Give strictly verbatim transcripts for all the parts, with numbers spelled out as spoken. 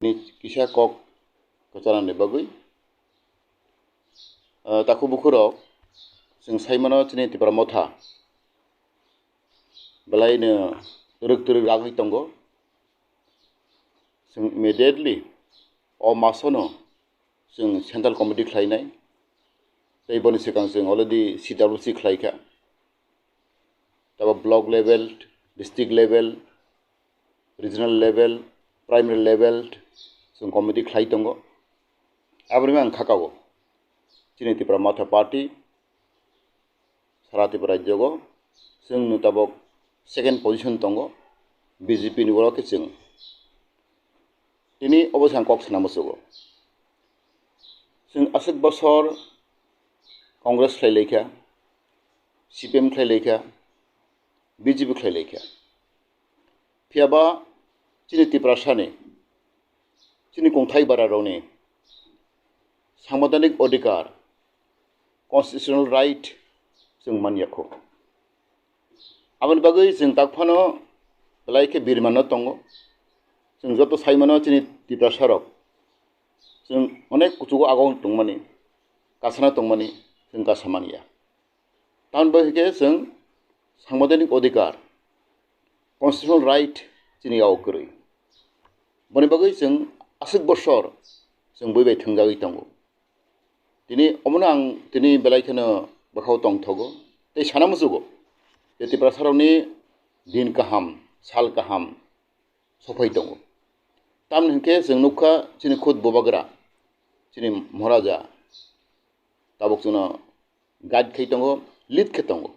ni kisa kok kwcharnani bagwi. Ah, takhuk bukhurok, chwng saimano chini Tipra Motha belaino twrwk twrwk ragwi tongo. Chwng immediately o masono chwng central committee khlainai. Tei boni swkang chwng already C W C khlaikha. Tabo block level, district level, regional level, primary level chwng committee khlai tongo. Aboni ang khakao chini Tipra Motha Party sara Tripura rajyogo chwng no tabok second position tongo, B J P ni oro khe chwng. Tini obo se ang kok sana muchugo. Chwng aswk bosor Congress khlai laikha, C P M khlai laikha, B J P khlai laikha. Phiya ba chini Tiprasani, chini kongthai bararokni sangbidhanik odhikar, constitutional right chwng man ya kho. Aboni bagwi chwng tak phano belai khe birmano tongo. Chwng joto sai mano chini Tiprasarok chwng onek kuchugo agong tongmani, kasana tongmani chwng kasa man ya. Tamoni bagwi khe chwng sangbidhanik odhikar, constitutional right chini yago kwrwi. Boni bagwi chwng aswk bosor chwng bui bai thwngjagwi tongo. Tini omono ang tini belai kheno bwkhao tongthogo tei sana muchugo je Tiprasarokni din kaham, sal kaham sophai tongo. Tamoni hinkhe chwng nukha chini khud Bubagra, chini Maharaja tabuk chwngno guide khai tongo, lead khe tongo.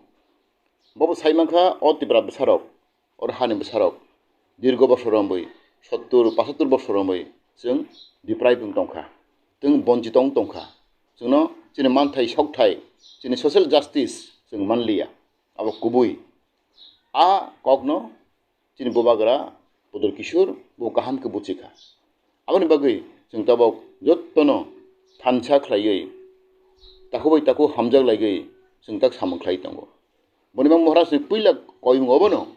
Bobo sai mankha o Tipra bwsarok, o hani bwsarok dirgo bosor romwi, sottur, pochattur bosor romwi chwng deprive wng tongkha, chwng bonchito wng tongkha. Chwngno chini manthai sokthai, chini social justice chwng manliya, abo kubui. A kokno chini Bubagra Pudul Kishore bo kaham khe buchikha. Aboni bagwi chwng tabok jottono thansa khlaiwi, takhuk bai takhuk hamjak laiwi chwng tak samung khlai tongo. Boni bang Maharaj ni puila koimung obono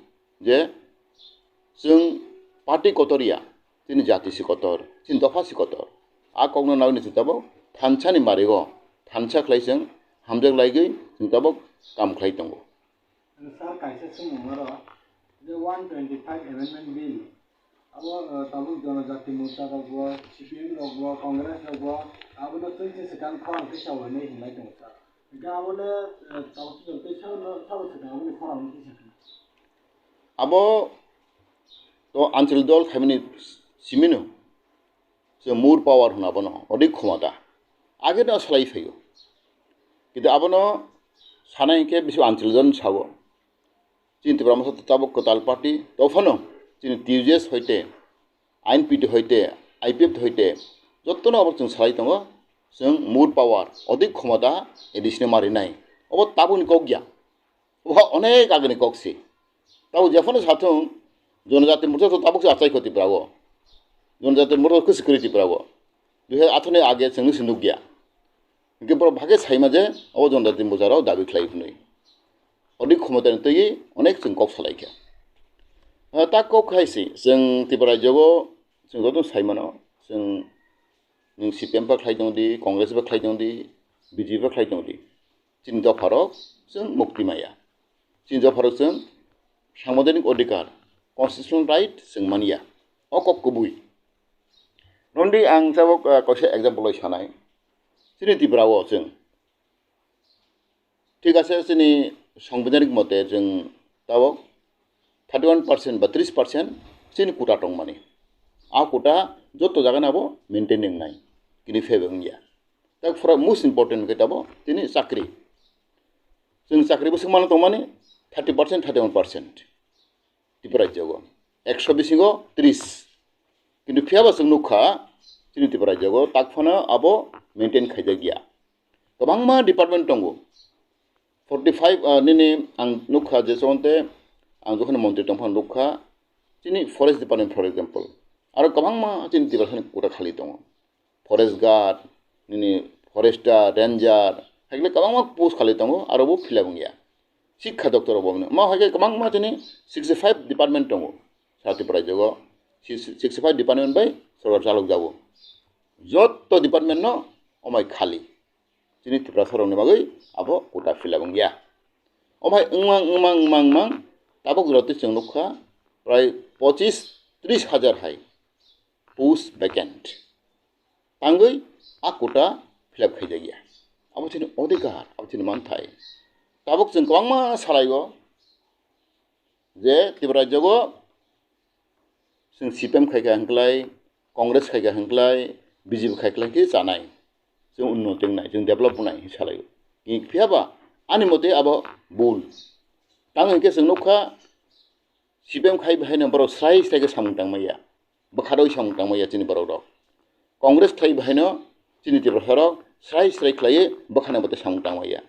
je chwng party kotor ya, chini jati si kotor, chini dopha si kotor. A kokno naiwi chwng tabok thansa ni marigo thansa khlai chwng hamjak laiwi chwng tabok kam khlai tongo. Sir, kaisa swngmung oro je one twenty five amendment bill, abo, uh, tabuk Jonojati Morcha rok bo, C P M rok bo, Congress rok bo, abono twi se swkang khorang tisa hinwi hinlai tongo, sir. Hingke abono, uh, tabuk twi sabo, sabo swkang aboni khorang tisa khe. Abo to Anchal dol khaimani simino. Chwng more power hwna bono, odik khomota. Age no salai phaio. Kintu abono sanai hinkhe bisi Anchal jon sao. Chini Tipra Motha tabuk kwtal party, tophano chini T U J S hoite, I N P T hoite, I P F T hoite, jottono abo chwng salai tongo. Chwng more power, odik khomota, A D C no marinai. Obo tabukni kok ya. Oha onek agini kok si. Tabo jephano sathung, Jonojati Morcha to tabuk se achai kho Tripura o. Jonojati Morcha khe sikri Tripura o. Dui hajar atharo ni age chwngno se nukya. Hingke borok bhage saima je, obo Jonojati Morcha rok dabi khlai hwnwi. Odik khomota ni twi onek chwng kok salai kha. Ah, ta kok hai si, chwng Tripura jogo, chwng joto saimano, chwng nwng C P M ba khlai tong di, Congress ba khlai tong di, B J P ba khlai tong di. Chini dopharok chwng mukti maya. Chini dopharok chwng sangbidhanik odhikar, constitutional right chwng manya. O kok kubui. Nondi ang tabok, ah, kaisa example oi sanai. Chini Tripura o chwng. Thik ase, chini sangbidhanik mote chwng tabok thirty one percent ba tris percent chini quota tongmani. A quota joto jaga nabo maintain wngnai. Kini phebe wngya. Tak phura most important khe tabo tini chakri. Chwng chakri bwswk mano tongmani thirty percent, thirty one percent. Tripura rajyogo ekso bisingo tris. Kintu phiyaba chwng nukha, chini Tripura rajyogo tak phano abo maintain khaijakya. Kwbangma department tongo. Forty five, ah, nini ang nukha je chonte, ang jokhon montri tongphano nukha, chini forest department, for example. Aro kwbangma chini Tiprasani quota khali tongo. Forest guard, nini forester, ranger, haikhe kwbangma post khali tongo, aro bo fill up wngya. Sikha doptor bo, ma haikhe kwbangma chini sixty five department tongo. Sa Tripura rajyogo si-, sixty five department bai sorkar chalok jago. Jotto department no omai khali. Chini Tiprasa rokni bagwi abo quota fill up wngya. Omai wngmang, wngmang, wngmang, wngmang, tabok jora twi chwng nukha prai pochis tris hajar hai post vacant. Tangwi a quota fill up khaijakya. Abo chini odhikar, abo chini manthai. Tabok chwng kwbangma salaigo je Tripura rajyogo chwng C P M khaikha hwnklai, Congress khaikha hwnklai, B J P khaikha hwnklai khe chanai. Chwng unnoti wngnai, chwng develop wngnai hwnwi salaio. Phiya ba ani mote abo bul. Tang hwnkhe chwng nukha, C P M khai bahaino borok srai srai khe samung tangmaya. Bwkha rwi samung tangmaya chini borok rok. Congress khai bahaino chini Tiprasa rok srai srai khlaiwi bwkhani mote samung tangmaya.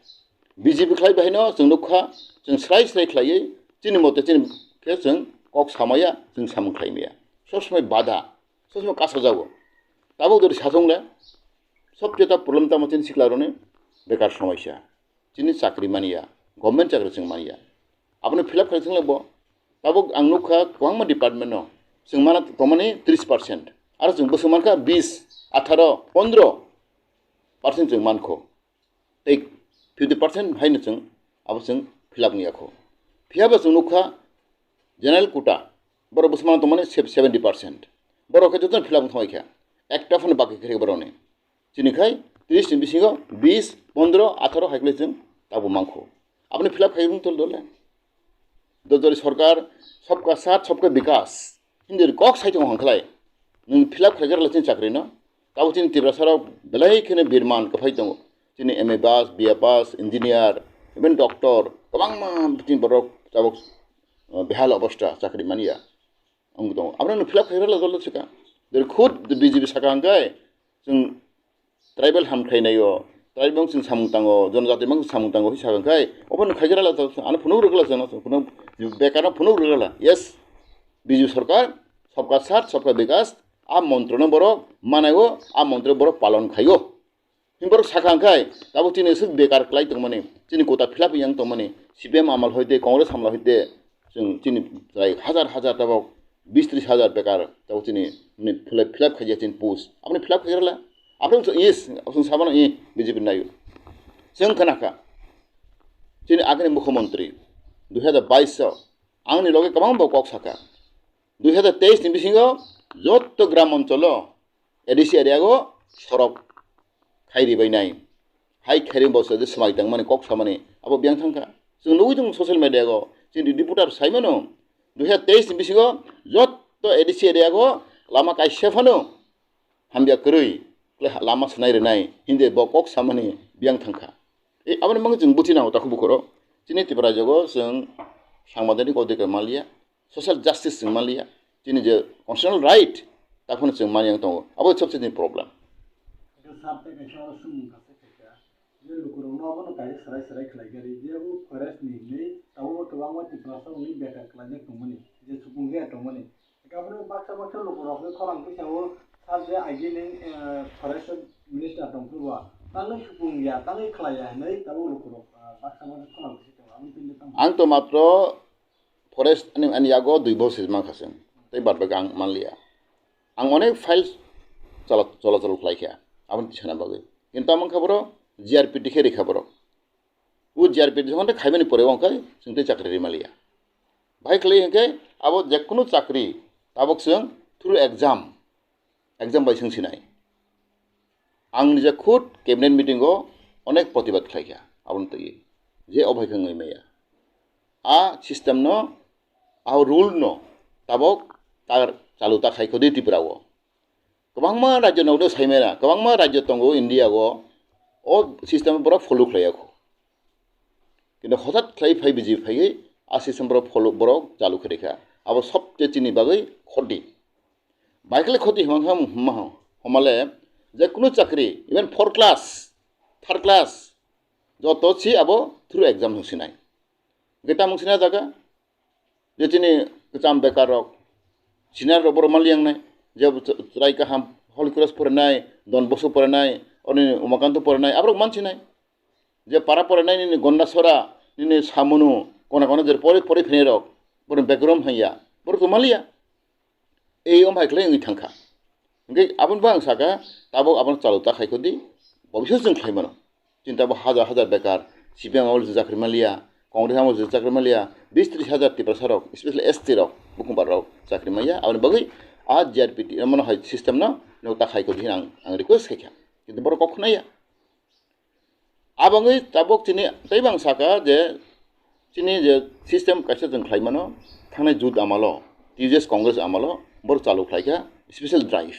B J P khai bahaino chwng nukha, chwng srai srai khlaiwi chini mote chini khe chwng kok samaya, chwng samung khlaimaya. Sob somoi bada, sob somoi kasajago. Tabuk jodi sachungle, sobcheta problem tamo chini sikla roni bekar somoisa. Chini chakri manya, government chakri chwng manya. Abono fill up khlai chwng labo. Tabuk ang nukha kwbangma department no chwng mana tongmani tris percent. Aro chwng bwswk mankha bis, atharo, pondro percent chwng mankho. Tei fifty percent haino chwng abo chwng fill up wngya kho. Phiyaba chwng nukha general quota, borok bwswk mana tongmani seventy percent. Borok khe jotono fill up wngthangwi kha. Ekta phano baki khe borokni. Chini khai tris ni bisingo bis, pondro, atharo hai khlai chwng tabuk mankho. Aboni fill up khai wng tol dole. Dodori sorkar, sabka saath, sabka bikas. Hindi kok sai tongo hwn khlai. Nwng fill up khai khe rwla chini chakri no. Tabuk chini Tiprasa rok belai kheno birman kwphai tongo. Chini M A pass, B A pass, engineer, even doctor, kwbangma chini borok tabuk, uh, behal obostha chakri manya. Wng tongo. Abono nwng fill up khai rwla dole chika. Dori khud B J P saka hwn khe chwng tribal ham khlainai o, tribal bang chwng samung tango, jonojati bang samung tango, hwi sakha khai, obo no khaikhe rwla, ano phunuk rwgwla chwngno, phunuk bekarno phunuk rwgwla. Yes, B J P sorkar, sabka saath, sabka bikas, a montro no borok manai o, a montro borok palon khai o. Him borok sakha khai, tabuk chini swk bekar klai tongmani, chini quota fill up yang tongmani, C P M amal hoite, Congress amal hoite, chwng chini chwrai hajar hajar tabuk bis tris hajar bekar tabuk chini, ni fill up, fill up khaijak chini post. Aboni fill up khaijak rwla. Aboni chwng yes, chwng sabano i B J P naio. Chwng khna kha. Chini agini mukhyamantri dui hajar bais o angni loge kwbangma bo kok sakha. Dui hajar teis ni bisingo jotto gram oncholo A D C area o sorok khairi bainai. Hai khairi bo se swmai tangmani kok samani abo biyang thangkha. Chwng nugwi tongo social media o, chini reporter saimano, dui hajar teis ni bisingo jotto A D C area o lama kaisa phano hamya kwrwi kle lama swnai rwnai hindi bo kok samani biyang thangkha. E, aboni bagwi chwng buchi nango takhuk bukhoro. Chini Tripura rajyogo chwng sangbadonik odhikar manliya, social justice chwng manliya, chini je constitutional right, takhwno chwng manyang tongo. Abo sabse ni problem. Hwnkhe sir tei kaisa oro swngmung kasa khaikha, je lukurokno abono kaisa swrai swrai khlai gari, je abo forest ni hinwi tabukbo kwbangma Tiprasa rokni bekar khlaijak tongmani, je chukung ya tongmani. Hwnkhe aboni baksa baksa lukurokno khorang tisao sir je agini, eh, forest minister tongphuru ba, tangwi chukung ya, tangwi khlai ya hinwi tabuk lukurok, ah, baksa baksa khorang tisi tongo. Aboni twi tamo? Ang to matro forest ani, ani yago dui bohor se mankha chwng, tei bad baki ang manliya. Ang onek file chola-, cholachol khlaikha, aboni tisana bagwi. Kintu ang mankha boro G R P T khe rikha borok. O G R P T jokhon tei khaimani pore wngkha chwng tei chakri rimaliya. Bahai khlai hwnkhe abo jekunu chakri tabuk chwng through exam, exam bai chwng sinai. Ang nija khud cabinet meeting o onek protibad khlaikha aboni twi je obo hai khe wngwi maya. A system no, a rule no tabok ta chalu ta khai kho di Tripura o. Kwbangma rajyo no saimera, kwbangma rajyo tongo India o, o system borok follow khlaiya kho. Kintu hothat khlai phai B J P phaiwi a system borok follow, borok chalu khe rikha. Abo sobche chini bagwi khoti. Baikhle khoti hwmang ham hwmang ho. Homale je kunu chakri, even four class, third class, joto si abo through exam hwng sinai. Hwnkhe tamung sina jaga, je chini kwcham bekar rok, senior rok borok maliyangnai, je chwrai kaham, Holy Cross porinai, Don Bosco porinai, oni Umakanto porinai, aborok mansinai. Je para porinai nini Gondasora, nini Samunu, kona kona je pori, pori phinai rok, borok background hanya, borok to maliya. Ei om hai khlai wngwi thangkha. Hwnkhe aboni bo ang saka, tabuk abono chalu ta khai khodi, bobiswt chwng khlai mano. Chini tabuk hajar hajar bekar, C P M amo chakri maliya, Congress amo chakri maliya, bis tris hajar Tiprasa rok, especially S T rok, bukhung bar rok chakri maliya, aboni bagwi a G R P T mano hai system no nok ta khai khodi ang, ang request khaikha. Kintu borok kok khwnaya. Abangwi tabuk chini tei bang saka je chini je system kaisa chwng khlai mano, thangnai jut amalo, T J S Congress amalo, bor chalu khlaikha special drive.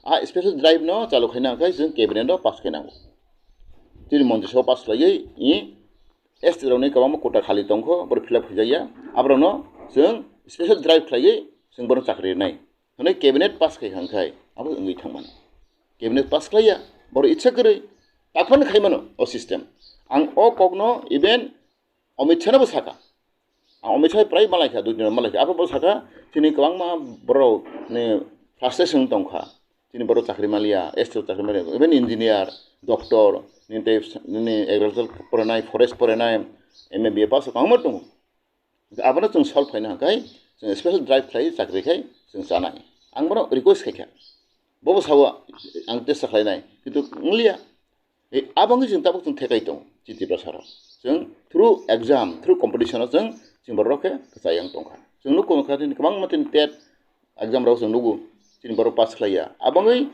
A special drive no chalu khaina khe chwng cabinet o pass khainango. Chini montri sabha pass khlaiwi i S T rokni kwbangma quota khali tongkho, bor fill up khaijakya, aborokno chwng special drive khlaiwi chwng bono chakri rwnai. Hwnwi cabinet pass khai hwnkhai abo wngwi thangmano. Cabinet pass khlaiya, borok itsa kwrwi taphano khai mano o system. Ang o kokno even Amit Shah no bo saka. Ang Amit Shah prai malaikha, dui din malaikha. Abo bo saka, chini kwbangma borok ni frustration tongkha. Chini borok chakri maliya, S T chakri maliya, even engineer, doctor, nini tei nini agriculture porenai, forest porenai, M A B A pass kwbangma tongo. Abono chwng solve khaina hwnkhe chwng special drive khlai chakri khai chwng chanai. Ang bono request khaikha. Bobo sao ang testa khlainai, kintu wngliya. E, abangwi chwng tabuk chwng thekai tongo, chini Tiprasa rok. Chwng through exam, through competition o chwng, chini borok khe kwchai yang tongkha. Chwng nukho kha chini kwbangma tini tet exam rok chwng nugo, chini borok pass khlaiya. Abangwi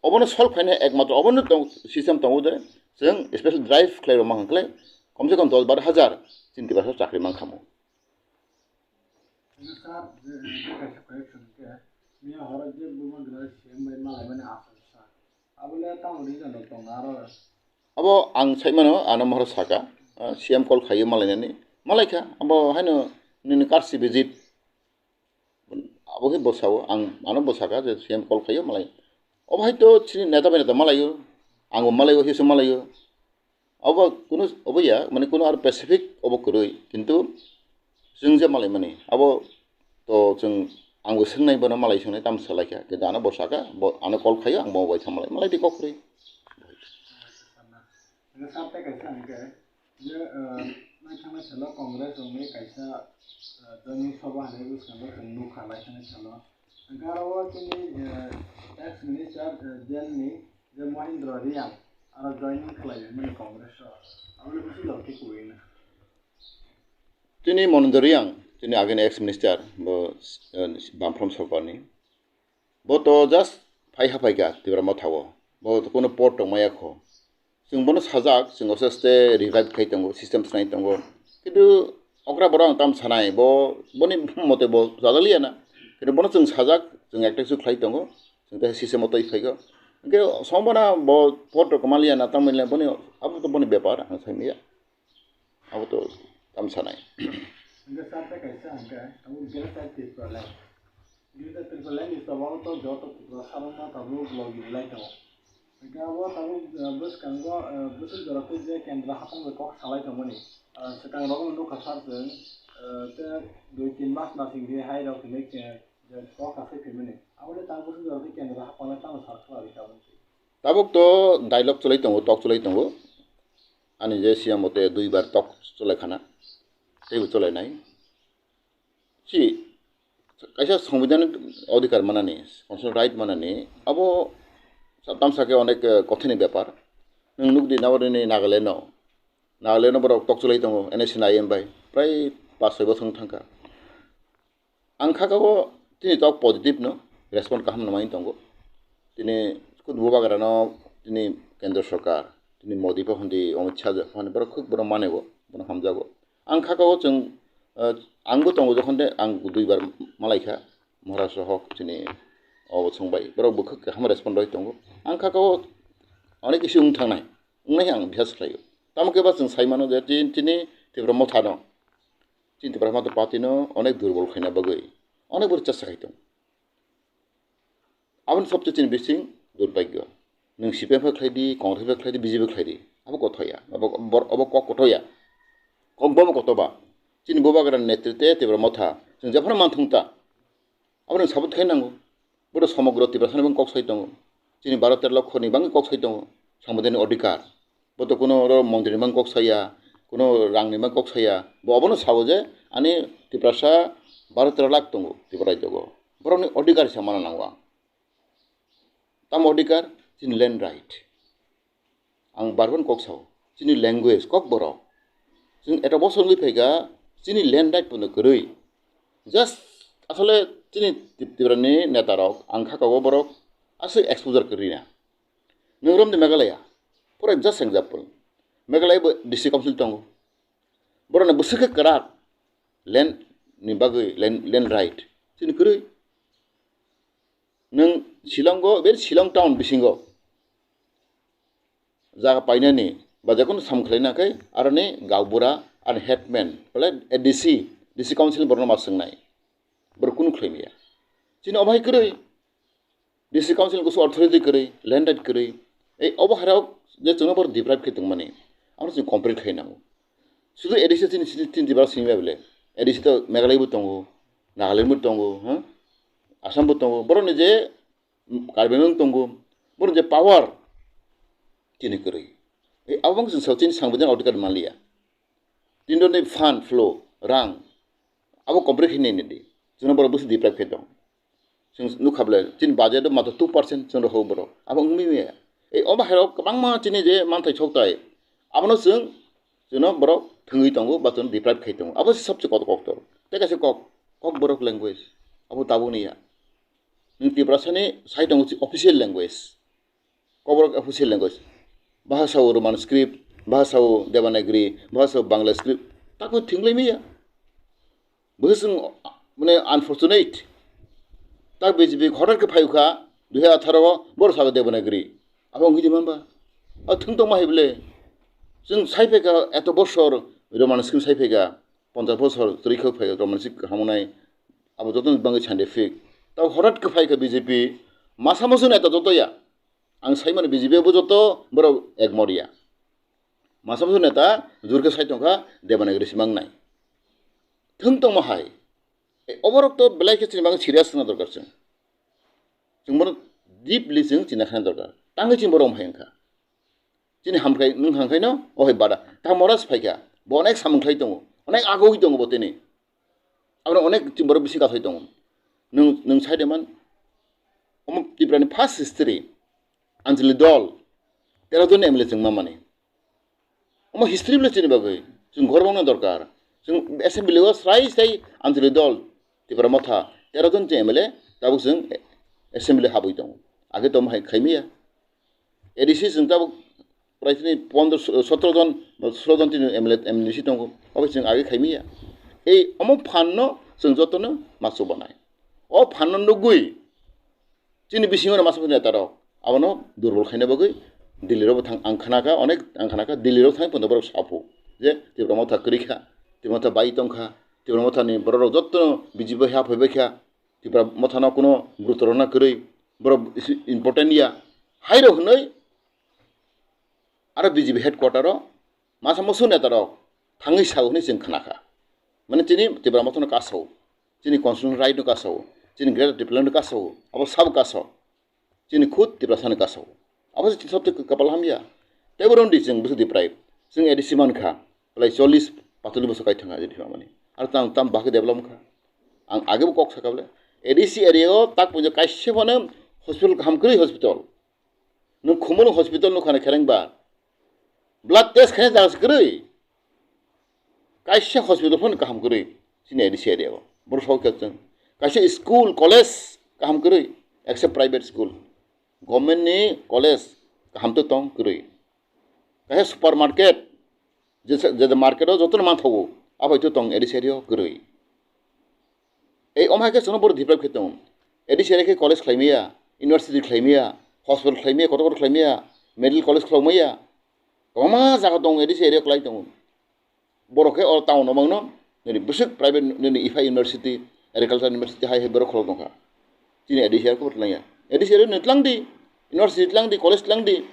obono solve khaina ekmatro obono tong, system tongo de, chwng special drive khlai rok mankha khlai, komse kom dos baro hajar chini Tiprasa chakri mankha mo. Sir, je, je kaisa question khe, miya horo je bubagra C M bai malaimani aswk sa. Abole tamo reason rok tongo aro? Abo ang saimano, ano mohor saka, ah, C M call khaio malainani. Malaikha, abo haino nini karsi visit. Abo khe bwsao, ang ano bwsaka je C M call khaio malai. Obo hai to chini neta bai neta malaio, angbo malaio, hiso malaio. Obo kunu obo ya, mane kunu aro specific obo kwrwi, kintu chwng je malai mani, abo to chwng angbo swngnai bono malai swngnai tamo salaikha, kintu ano bo saka, bo ano call khaio, ang bo bai tha malai, malai di kok kwrwi. Hwnkhe sir tei kaisa hwnkhe je, eh, naithangna salo Congress rokni kaisa, eh, joining sabha hinwi bwskango chwng nukha naithangna salo. Hwnkhe aro o chini, eh, ex minister, eh, jail ni je Mohindra Reang aro joining khlai mani Congress o. Aboni bwswk jora khe kwrwi na. Chini Mohindra Reang, chini agini ex minister, bo, eh, Bamfront sorkarni. Bo to just phai haphaikha Tipra Motha o. Bo to kuno post tongmaya kho. Chwng bono sajak, chwng oste oste revive khai tongo, system swnai tongo. Kintu okra borok ang tam sanai, bo, boni mote bo chajaliya na. Kintu bono chwng sajak, chwng ekta kisu khlai tongo. Chwng tei system o twi phaigo. Hwnkhe sombona bo post rok kwmaliya na, tamo le boni, abo to boni bepar, ang saimanya. Abo to tam sanai. Hwnkhe sir tei kaisa hwnkhe abo Greater Tipraland. Greater Tipraland ni tobo to joto Tiprasa rok no tabuk logi rwlai tongo. Hwnkhe abo tabuk, eh, bwskango, eh, bwswk jora khe je kendra hapang bai kok salai tongmani. Eh, swkang rok no nukha sir chwng, eh, tei dui tin mas nasing di hai rok hinwi ke je kok asai phaimani. Abo le tabuk bwswk jora khe kendra hapang le tamo sar khlai tabuk. Tabuk to dialogue chwlai tongo, tok chwlai tongo. Ani je C M o te duibar tok chwlai khana, teibo chwlainai. Si kaisa sombidhanik odhikar manani, constitutional right manani, abo sa-, tamsa khe onek, eh, kothini bepar. Nwng nukdi, nabo nini Nagaland no, Nagaland no borok tok chwlai tongo, N S C ni I M bai, prai pas soi bosong thangkha. Ang kha kabo tini tok positive no respond kaham no mai tongo. Tini khud bubagra no tini kendra sorkar, tini Modi pha hundi, Amit Shah pha hundi, borok khud bono mane bo, bono hamjago. Ang kha kabo chwng, eh, ang bo tongo jokhon de ang duibar malai kha, Maharashtra hok tini obo chwng bai, borok bo khud kaham respond roi tongo. Ang kha kabo onek kisi wng thangnai, wngnai ang bihas khlaio. Tamo khe ba chwng sai mano je tin-, tini Tipra Motha no, Chini Tipra Motha party no onek durbol khaina bagwi onek bwrwi chesta khai tongo. Aboni sobse chini bising durbhagyo. Nwng C P M bai khlai di, Congress bai khlai di, B J P bai khlai di. Abo kothoya, abo bor-, abo kok kothoya. Kok bobo kotoba. Chini bubagra netritwe Tipra Motha. Chwng jephano manthung ta. Abo nwng support khai nango. Bo to somogro Tiprasani bangwi kok sai tongo. Chini baro tero lokho ni bangwi kok sai tongo. Sambidhani odhikar. Bo to kuno oro montri ni bangwi kok saya, kuno rang ni bangwi kok saya. Bo obono sao je ani Tiprasa baro tero lakh tongo Tripura rajyo o. Borokni odhikar se mana nango ang. Tamo odhikar? Chini land right. Ang barban kok sao, chini language, kok borok. Chwng eto bosor wngwi phaikha, chini land right pono kwrwi. Just asole chini Tip-, Tiprani netarok, ang kha kogo borok, aswk exposure kwrwi na. Nwng romdi Meghalaya, for just example, Meghalaya bo district council tongo. Borokni bwswk khe kwrak land ni bagwi, land, land right. Chini kwrwi. Nwng Shillongo, be Shillong town bisingo jaga painani ba jekono sam khlaina khe aroni gaubura, aroni headman, bole A D C, D C council borokno ma swngnai. Borok kunu khlai maya. Chini obo hai kwrwi. D C council kusu authority kwrwi, land right kwrwi. Ei obo hairok je chwngno borok deprive khe tongmani, abono chwng complete khai nango. Sudu A D C chini, chini, chini Tripura simi bai bole. A D C to Meghalaya bo tongo, Nagaland bo tongo, ha? Assam bo tongo. Borokni je Karbi Anglong tongo, borokni je power chini kwrwi. Ei abo wng chwng sao chini sangbidhan authority manliya. Tindoni fund flow, rang, abo complete khe nini di. Chwngno borok bwswk deprive khe tong. Chwng nukha bole, chini budget o matro two percent chwng rw borok. Abo wngwi maya. Ei omo hairok kwbangma chini je manthai soktai, abono chwng, chwngno borok thwngwi tongo ba chwngno deprive khai tongo. Abo se sabse kotor kotor. Tei kaisa kok, kok borok language. Abo tabukni ya. Nwng Tiprasani sai tongo official language. Kokborok official language. Bahasa o Roman script, bahasa o Devanagari, bahasa o Bangla script. Tako thinglai maya. Bwswng mane unfortunate. Tak B J P horar khe phai kha, dui hajar atharo o, boro saka Devanagari. Abo wngwi di mamba. A thung tongma hai bole. Chwng sai phaikha eto bosor Roman script sai phaikha, ponchas bosor twrwi kha phaikha Roman script hamonai. Abo joto ni bagwi scientific. Tabo horat khe phaikha B J P, masa musu neta joto ya. Ang saimani B J P bo joto borok ekmor ya. Masa musu neta jur khe sai tongkha Devanagari simangnai. Thung tongma hai. E, oborok to belai khe chini bagwi serious wngna dorkar chwng. Chwng bono deeply chwng china khana dorkar. Tangwi chini borok hai wngkha. Chini hamkhai, nwng hamkhaino, o hai bada. Ta mora se phaikha. Bo onek samung khlai tongo. Onek agoi tongo bo tini. Abo onek chini borok bising kathoi tongo. Nwng, nwng sai de man. Omo Tripura ni first history. Anjali dol. Tero jon M L A chwng mamani. Omo history bole chini bagwi chwng gorbongna dorkar. Chwng assembly o srai srai Anjali dol Tipra Motha tero jon chwng M L A tabuk chwng assembly habwi tongo. Age to hai khaimaya. A D C chwng tabuk prai chini pondro sotro jon, sotro jon chini M L A, M D C tongo. Obo chwng age khaimaya. Ei omo phan no chwng jotono masu banai. O phan no nugwi Chini bisingo no masa masa neta rok abono durbol khaina bagwi Delhi rok bo thang, ang khnakha onek, ang khnakha Delhi rok thang pono borok saphu je Tipra Motha kwrwi kha, Tipra Motha bai tong kha, Tipra Motha ni borok rok jotto no B J P bai ha phaibai kha, Tipra Motha no kuno guruto rwna kwrwi, borok important ya hai rok hwnwi aro B J P headquarter o masa musu neta rok thangwi sao hwnwi chwng khnakha. Mane chini Tipra Motha no kasao, chini constitutional right no kasao, chini Greater Tipraland no kasao, abo sabo kasao. Chini khud Tiprasa no kasao. Abo se chini sabte kapal hamya. Tei bo rwndi chwng bwswk deprive. Chwng A D C mankha, belai chollish patoli bosor kai thangkha A D C mamani. Aro tang tam bahai develop wngkha. Ang age bo kok sakha bole, A D C area o tak puja kaisa phano hospital kaham kwrwi hospital. Nwng Khumulwng hospital nukha na kherengba. Blood test khaina jaga se kwrwi. Kaisa hospital phano kaham kwrwi. Chini A D C area o. Boro sok khe chwng. Kaisa school, college kaham kwrwi. Except private school. Government ni college kaham to tong kwrwi. Kaisa supermarket, je, je market o jotono manthogo, abai to tong A D C area o kwrwi. Ei, omo hai khe chwngno borok deprive khe tongo. A D C area khe college khlai maya, university khlai maya, hospital khlai maya, kotor kotor khlai maya, medical college khlai maya. Kwbangma jaga tongo A D C area kwlai tongo. Borok khe o town o mangno, nini bwswk private nini Ifa University, Agriculture University hai hai borok khulok tongkha. Chini A D C area khe bo twlangya. A D C area no twlangdi, university twlangdi, college twlangdi.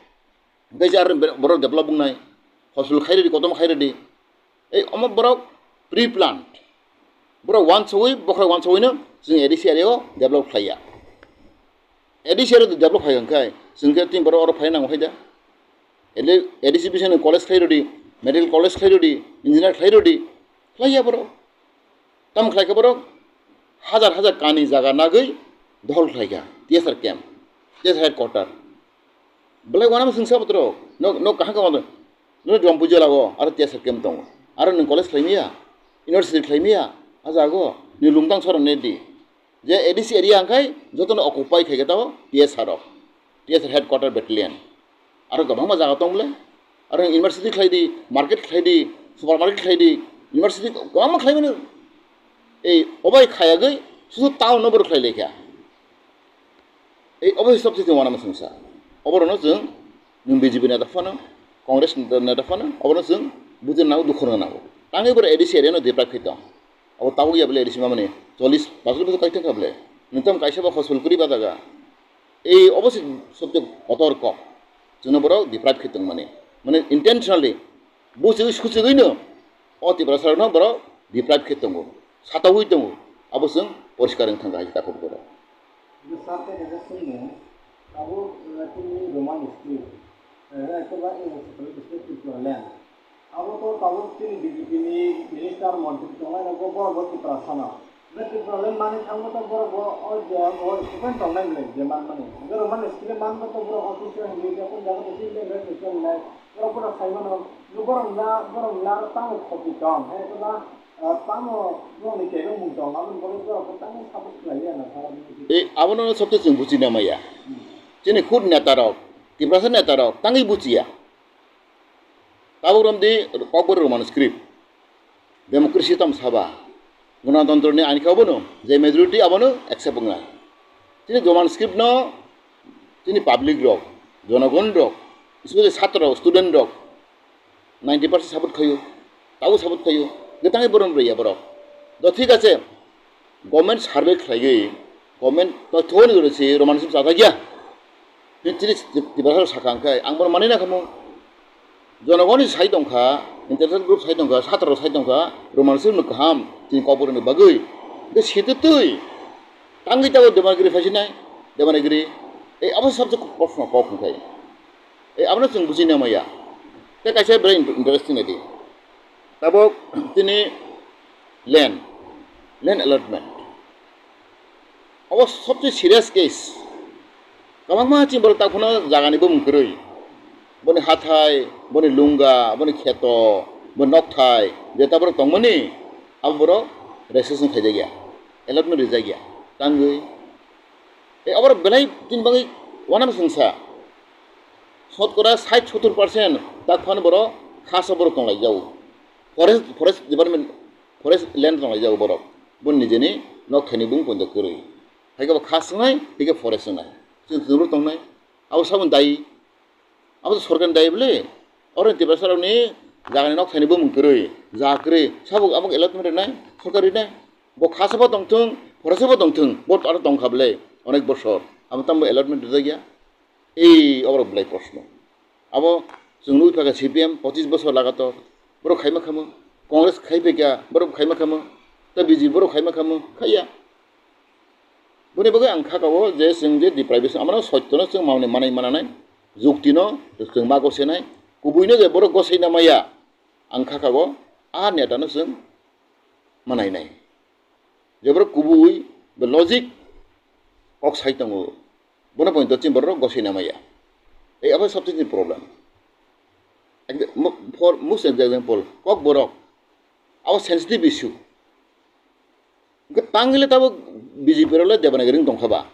Hwnkhe se aro borok develop wngnai. Hospital khairidi, kotorma khairidi. Ei omo borok pre-planned. Borok uansugwi, bokhorok uansugwino chwng A D C area o develop khlaiya. A D C area o develop khai hwnkhe chwng khe tini borok oro phai nango hai da. A D C bisingni college khlai rwdi, medical college khlai rwdi, engineer khlai rwdi, khlaiya borok. Tamo khlaikha borok? Hajar hajar kani jaga nagwi dohol khlaikha T S R camp. T S R headquarter. Belai wanama singsa botoro. No, no kaham kama no jom puja lago, aro T S R camp tongo. Aro nwng college khlaimiya, university khlaimiya, a jago, ni lungtang sorong ne di. Je A D C area angkai, jotono occupy khaikhe tao T S R rok. T S R headquarter battalion. Aro kwbangma jaga tong bole. Aro university khlai di, market khlai di, supermarket khlai di, university kwbangma khlai mano. Ei obai khayagwi, susu town no boro khlai laikha. Ei obo hisab se chwng wanama singsa. Oborokno chwng nwng B J P neta phano, Congress neta phano, oborokno chwng bujina nango, dukhu rwna nango. Tangwi borok A D C area no deprive khai tong. Abo tabuk ya bole A D C mamani chollish bosor bosor kai thang kha bole. Nwng tamo kaisa bo hospital kwrwi ba jaga. Ei obo se sobse kotor kok. Chwngno borok deprive khai tong mani. Mane intentionally buchigwi suchigwino o Tiprasarokno borok deprive khai tongo, sataui tongo, abo chwng poriskar wng thangkha hai khe takhuk borok. Bwsa tei kaisa swngmung, tabuk, eh, chini Roman script, eh, eko ba, eh, Tripura land. Abo to tabuk chini B J P ni minister montri tongnai rok bo, bo, bo Tiprasa no. Hwnkhe Tripura land manwi thangma to borok bo o je bo student tongnai bwlai je manmani. Hwnkhe Roman script manma to borok office o hinwi tei kung jaga to chini land rate ni chongnai. Borok bono sai mano, borok la, borok la tamo khopi tong. Hai eko ba, ah, tamo borok ni kebo mung tong. Abo borok borok bo tamo support khlai ya na tharani. E, abono sabse chwng buchina maya. Chini khud neta rok, Tiprasa neta rok tangwi buchiya. Tabuk romdi kokborok Roman script. Democracy tamo saba. Ganatantro ni ain khe abono, je majority abono accept wngnai. Chini Roman script no chini public rok, jonogon rok, especially chhatro, student rok, ninety percent support khaio, tabuk support khaio, gotangwi borom rwya borok. Do thik ache, government survey khlaigwi, government tothoni jora se Roman script chajak ya. Chini Tiprasa saka hwnkhe, ang bono manwi nakhamu. Jonogoni sai tongkha, international group sai tongkha, chhatro sai tongkha, Roman script no kaham, chini kokborok ni bagwi. Hwnkhe sitwtwi, tangwi tabuk Devanagiri phaisinai, Devanagiri. Ei abo subject kok kophno kok hwnkhe. Ei abono chwng buchina maya. Tei kaisa very interesting adi. Tabuk chini land, land allotment. Obo sobse serious case. Kwbangma chini borok takhwno jagani bumung kwrwi. Boni hathai, boni lunga, boni kheto, boni nokthai, je ta borok tongmani, abo borok registration khaijakya, allotment rijakya, tangwi. E, abo belai tin bagwi wanama singsa. Sotkora sait sottor percent takhwno borok khasa borok tonglaijao. Forest, forest department, forest land tonglaijao borok. Boni nijeni nokthaini bumung poito kwrwi. Hai khe bo kha swngnai, hai khe forest swngnai. Chwng chwng tongnai. Abo saboni dayi. Abo to sorkarni dayi bwle. Oro Tiprasarokni jagani nokthaini bumung kwrwi, jaga kwrwi. Sabo abo allotment rwnai, sorkar rwnai. Bo kha sabo tongthwng, forest sabo tongthwng, bo aro tongkha bwle, onek bosor. Abo tamo allotment rwjakya. Ei, oborok belai proshno. Abo chwng nugwi phaikha C P M pochis bosor lagator. Borok khaima khamu. Congress khai phaikha, borok khaima khamu. Tei B J P borok khaima khamu. Khaiya. Boni bagwi ang kha kao je chwng je deprivation, amano soityono chwng manwi manai mananai, juktino chwng ma gosenai, kubuino je borok gosaina maya, ang kha kao a netano chwng manainai. Je borok kubui, be logic kok sai tongo, bono poito chini borok gosaina maya. Ei abo sabse chini problem. Ekde-, mo-, for most example, kokborok, abo sensitive issue. Hwnkhe tangwile tabuk B J P rok le Devanagiri wng tongkha ba?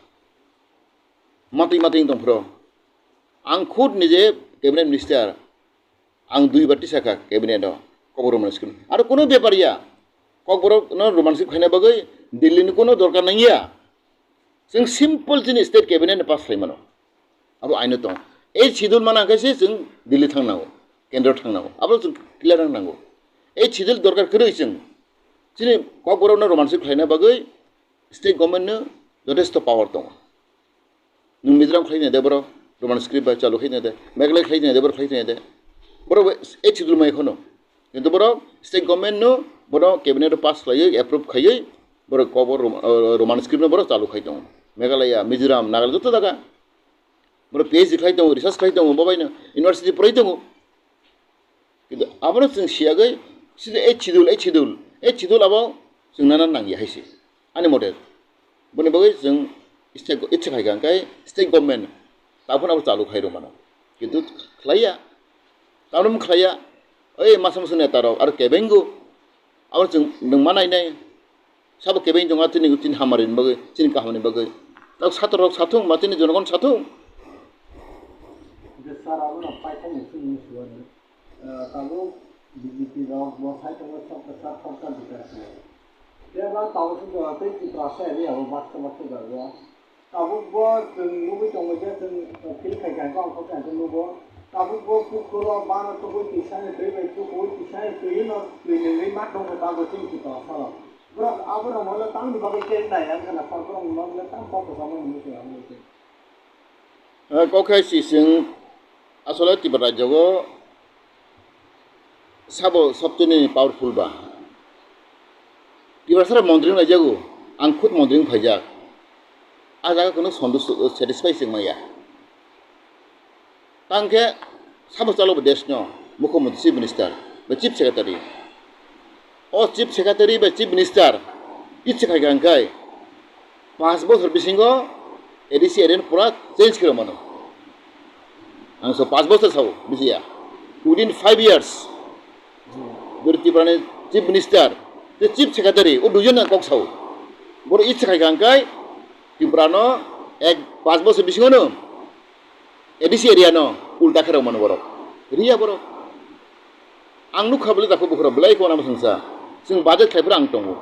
Matwi matwi wng tongphro. Ang khud nije cabinet minister, ang duibar tisakha cabinet o, kokborok Roman script. Aro kuno bepar ya, kokborok no Roman script khaina bagwi Delhi ni kuno dorkar nangya. Chwng simple chini state cabinet ni pass khlai mano. Abo aino tong. Eighth schedule mana khe se chwng Delhi thang nango, kendro thang nango. Abo chwng clear wng nango. Eighth schedule dorkar kwrwi chwng. Chini kokborok no Roman script khlaina bagwi state government no jothesto power tongo. Nwng Mizoram khlai nai de borok, Roman script bai chalu khai nai de, Meghalaya khlai nai de borok khlai nai de. Borok eighth schedule mai kheno. Kintu borok state government no bono cabinet o pass khlaiwi, approve khaiwi, borok kokborok Rom-, uh, Roman script no borok chalu khai tongo. Meghalaya, Mizoram, Nagaland joto jaga. Borok P H D khlai tongo, research khlai tongo, bo baino university poroi tongo. Kintu abono chwng siyagwi, sida eighth schedule, eighth schedule, eighth schedule abo chwng nana nangya hai se. Ani mote, boni bagwi chwng state, itse phaikha hwnkhe state government Taphano abo chalu khai rw mano. Kintu khlaiya. Tamoni khlaiya. Oi masa masa neta rok aro kebengo. Abo chwng nwng ma nainai. Sabo kebeng tongo chini, chini hamari ni bagwi, chini kaham ni bagwi. Tak sator rok sathung, ma chini jonogon sathung. Je sir, abono paithakni chini suwani. Ah, tabuk B J P rok bo sai tongo, sab ka saath sabka vikas hai. Tei ba tabuk se jora tei Tiprasa area o baksa baksa jaga. Tabuk bo chwng nugwi tongo je chwng feel khai kha, hwnkhe ang kok kha nugo. Tabuk bo pukhuro bana tubui twisani twi bai tukuui twisani twi no twi nungwi ma tongo tabuk chini Tiprasa rok. Borok abono mole tamni bagwi chengnai wngkha na sir, borok mole tam kok kwchangma hinwi se abo se. Eh, kok hai si chwng asole Tripura rajyo o sabo sobcheni powerful ba. Tiprasa rok montri wng laijago, ang khud montri wng phaijak. A jaga kunu sontush, satisfy se wng maya. Tangkhe sabo chalo bo desh no, mukhyamantri, chief minister, bai chief secretary. O chief secretary bai chief minister ichi khai kha hwnkhe, panch bosor bisingo A D C area no pura change khe mano. Ang so panch bosor sao, bujiya. Within five years, jori Tripura ni chief minister, tei chief secretary, o duijon ang kok sao. Boro ichi khai kha hwnkhe, Tripura no ek panch bosor bisingo no A D C area no ulta khe rw mano borok. Riya borok. Ang nukha bwle dakho bukhurok belai khe uanama swngsa. Chwng budget khlai phuru ang tongo.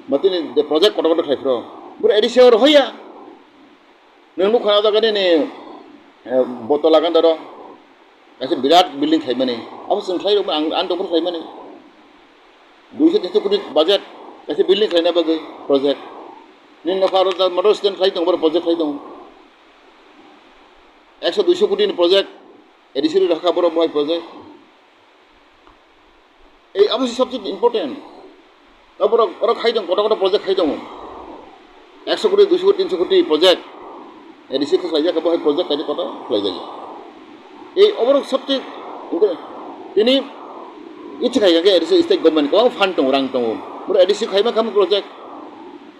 Matini de project kotor kotor khlai phuru. Bwrwi A D C o rohoya. Nwng nukha o jaga nini, eh, Botol Agandaro. Kaisa birat building khlaimani. Abo chwng khlai rwma ang, ang tongphuru khlaimani. Duiso tinso koti budget. Kaisa building khlaina bagwi project. Nini nokha aro model student khlai tongo, boro project khlai tongo. Ekso duiso koti ni project, A D C rok rakha borok bai project. Ei abo se subject important. Abo borok, borok khai tong, kotor kotor project khai tongo. Ekso koti, duiso koti, tinso koti project. A D C khe khlai jak, abo hai project khai kotor khlai jak. Ei oborok subject, tini ichi khai khe A D C state government kwbang fund tongo, rang tongo. Borok A D C khai ma kha project.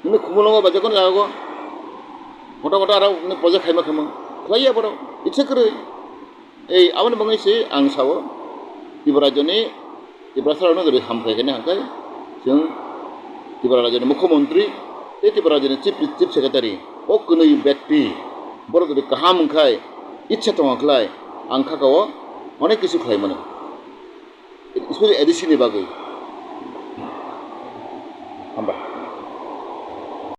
Nini khumulwngo ba jekon jaga go. Kotor kotor aro nini project khai ma kha khlai ya borok. Ichi kwrwi. Ei, aboni bagwi se ang sao, Tripura rajyoni, Tiprasa rokno jodi hamkrai khaini hwnkhe, chwng Tripura rajyoni mukhyamantri tei Tripura rajyoni chief, chief secretary, o kwnwi byakti, borok jodi kaham wngkhai, ichha tongkha khlai, ang kha kao onek kisu khlai mano, especially A D C ni bagwi.